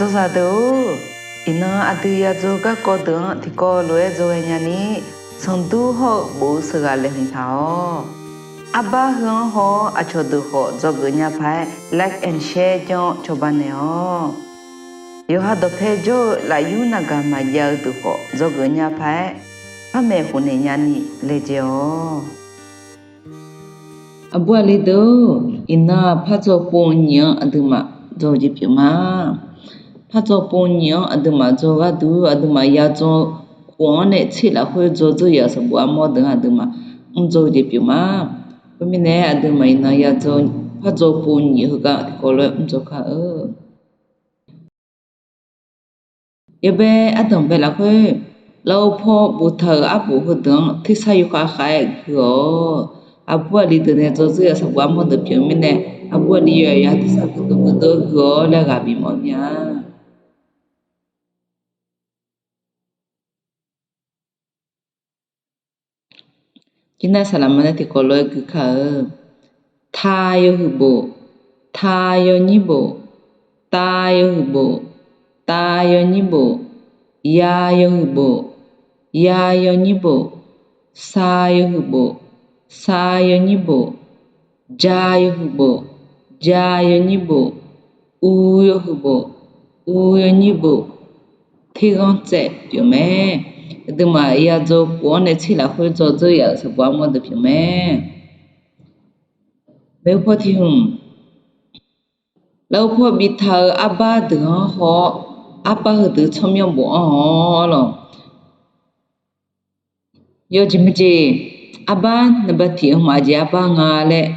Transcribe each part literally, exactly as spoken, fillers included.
Dzawzaq deuq-or, iqnan aqdui yadzaw garkawv deuq-anr tiqkawv lof-aer dzawghae nyani, sanqdur hawr-eu bof-eu sheuqghaq laeqhmq taq-awq. Arbar heu-anr haw-awr aqcawq deuq khawf dzawgeuf nya paq-aer like and share janr-awr cawba naeq-awq. Yawqha dawqpae jawr-eu lafyur navgaq maqjav-eu deuq khawf dzawgeuf nya paq-aer, par maeqhu naeq nyani laejae-awq. Aqbur aqli deuq-or, iqnan-aq pardzaw pov nyiq-anr aqduimaf dzaw-eu jeq pyeuf ma. Pardzaw pov nyiq-anr aqduimaf dzaw gharduq, aqduimaf yadzaw khof-anr nae tser lafkhoer dzaw dzeur yaf-euq sanqbof armawr deuq-anr aqduimaf mr dzaw-eu jeq pyeuf ma. Khoermirnae aqduimaf iqnan yadzaw pardzaw pov nyiq heugar tiqkawv lof-aer mr dzaw kar-eu. Yawbae ardanqbae lafkhoer, lafov paw boftaq-euq arbof heudeuq-anr tersar yawkhav khav-aer gui-awq. Aqbur aqli deuq nae dzaw dzeur yaf-euq sanqbof armawr deuq pyeuf-eu mirnae, aqbur aqli yawqha tersar gui dov gui dov-aer gui-awr laer ghaq bifmawf mir-a. Jirnar saqlaqma nae tiqkawv lof-aer gui kar-eu. Ta yawhuiq bof, ta yawnyir bof, ta yawhuiq bof, ta yawnyir bof, ya yawhuiq bof, ya yawnyir bof, sa yawhuiq bof, sa yawnyir bof, ja yawhuiq bof, ja yawnyir bof, u yawhuiq bof, u yawnyir bof, terghanr tsaev pyeuf mae. Aqduimaf yadzaw khof-anr nae tser lafkhoer dzaw dzeur yaf-euq sanqbof armawr deuq pyeuf mae. Maeqhu paw tiq hmq, lafov paw biftaq-euq arbar deuq-anr haw-awr, arbar heudeuq tsawrmyanr bofanr-awq lawq. Yawjeq maejeq, arbar naqba tiq hmq aqjeq arbar nga laer,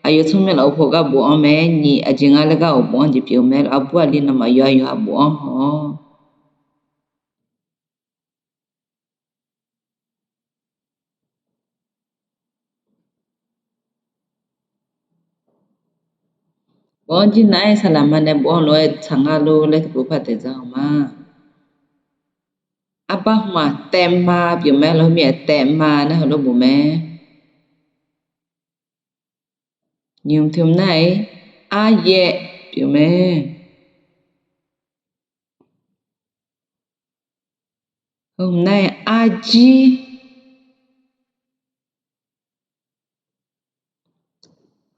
aqyawf tsawrmyanr lafov paw gar bofanr mae. Nyiq aqjeq nga laer gar awq bofanr jeq pyeuf-eu mae. Aqbur aqli nawmaf yawqha yawqha bofanr haw-awq. Bofanr jir nar-aer saqlaqma nae bofanr lof-aer tsaq nga lor laer tiqpov par daeq dzaq-eu ma. Arbar hmq-aq taevma pyeuf mae lawq. Mirnae taevma nar heulof bof mae. Nyiq hmq tiq hmq nar-aer aryaev pyeuf mae. Heu hmq nar-aer arjir.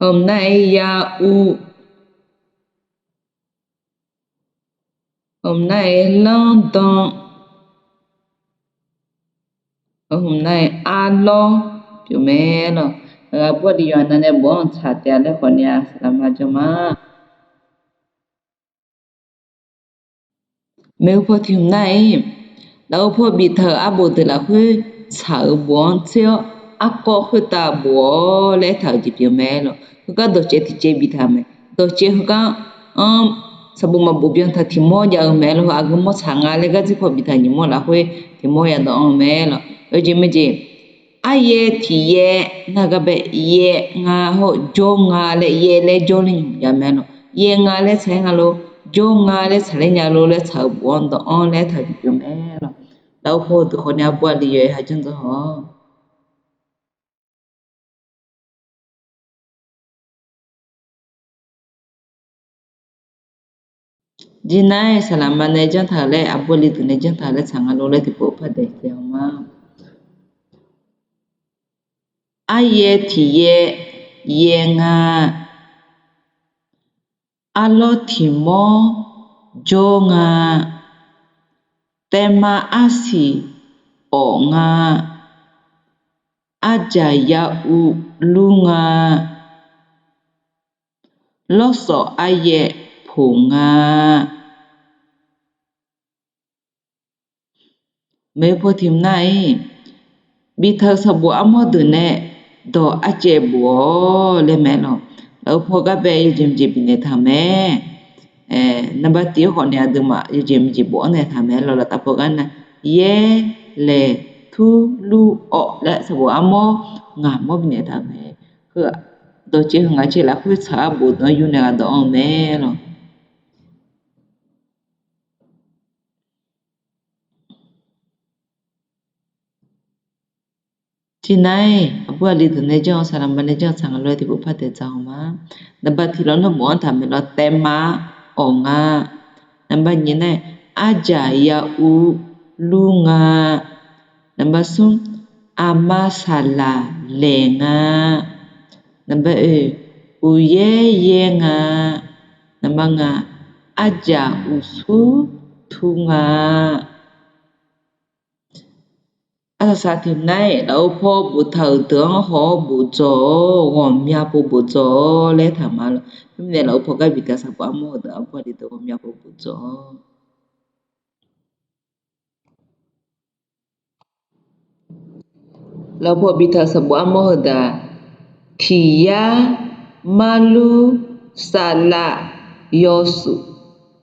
Heu hmq nar-aer ya uv. Heu hmq nar-aer lanrdan. Heu hmq nar-aer arlawr pyeuf mae lawq. Aqbur aqli yawqha nav nae bofanr-anr tsaq taef-a laer khawf ni-a, saqlaqma jan ma. Maeqhu paw tiq hmq nar-aer, lafov paw biftaq-euq arbof deuq lafkhoer tsaq-euq bof-anr tser-awr, arkawv khoertav bof-awr laer aertaq-euq jeq pyeuf mae lawq. Heugar dawqcaev tiq caev biftaq mae. Dawqcaev heugar-anr sanqbof maqbof byan taq tiq mawr jav-eu mae lawq. Heu aqgeu mawr tsaq nga laer gar dzir paw biftaq nyiq mawr lafkhoer tiq mawr yadawv-anr-eu mae lawq. Yawjeq maejeq, aryaev tiq yaev nar gar bae yaev nga hawr jawr nga laer, yaev laer jawr laer nymq jav mae lawq. Yaev nga laer tsaq-aer nga lor, jawr nga laer tsaqler nya lor laer tsaq-euq bof-anr dawv-anr laer aertaq-euq jeq pyeuf mae lawq. Lafov paw deuq khawf ni aqbur aqli yawqha janr dzawr haw-awq. Jir nar-aer saqlaqma nae janr taq-euq laer, aqbur aqli deuq nae janr taq-euq laer tsaq nga lor laer tiqpov par daeq taef-a ma. Aryaev tiq yaev yaev nga. Arlawr tiq mawr jawr nga. Taevma arsiq awf nga. Arjaq ya uv lur nga. Lawrsawf aryaev poq nga. Maeqhu paw tiq hmq nar-aer, biftaq-euq sanqbof armawr deuq nae dawq arcaev bof-awr laer mae lawq. Lafov paw gar bae yawjeq mqjeq bifnaeq taq-euq mae. Naqba tiq-anr khawf ni aqduimaf yawjeq mqjeq bof-anr naeq taq mae lawq. Laftav paw gar nar, yaer laeq tur lur awv laer sanqbof armawr ngaq mawr bifnaeq taq-euq mae. Heu dawqcaev heu ngaq caev lafkhoer tsaq-eu arbof deuq-anr yur nae ghaq dawv-anr-eu mae lawq. Tiqnar-aer, aqbur aqli deuq nae janr-eu saqlaqma nae janr-eu tsaq nga lor-aer tiqpov par daeq dzaq-eu ma. Naqba tiq lawq nar bof-anr taq mae lawq. Taevma awq nga. Naqba nyiq nar, arjaq ya ur lur nga. Naqba smr, aqma saqlaq laeq nga. Naqba oeq, uqyaer yaer nga. Naqba ngaq, arjaq uqsur tur nga. Arsaq saq tiq nar-iq, lafov paw boftaq-euq deuq-anr haw-awr bofdzaw-awr, ghawqmya pov bofdzaw-awr laer taqma lawq. Khoermirnae, lafov paw gar biftaq sanqbof armawr heudeuq aqbur aqli deuq ghawqmya pov bofdzaw-awr. Lafov paw biftaq sanqbof armawr heudeuq-aq, tiqyar, marlur, saqlaq, yawshuif,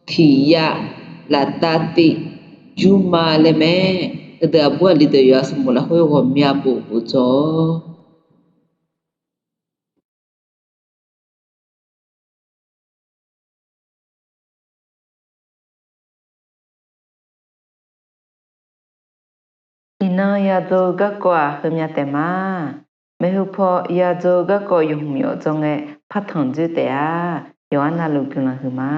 tiqyav, laftav tiv, jurma laer mae. Heudeuq aqbur aqli deuq yawqha sanqbof lafkhoer ghawqmya pov bofdzaw-awr. Iqnan yadzaw-eu garkawv-aq heumya taef ma. Maeqhu paw yadzaw-eu garkawv yawhmq yawf dzawr ngae partanq dzoer taef-a. Yawqha navluf guiqlanq huiqma.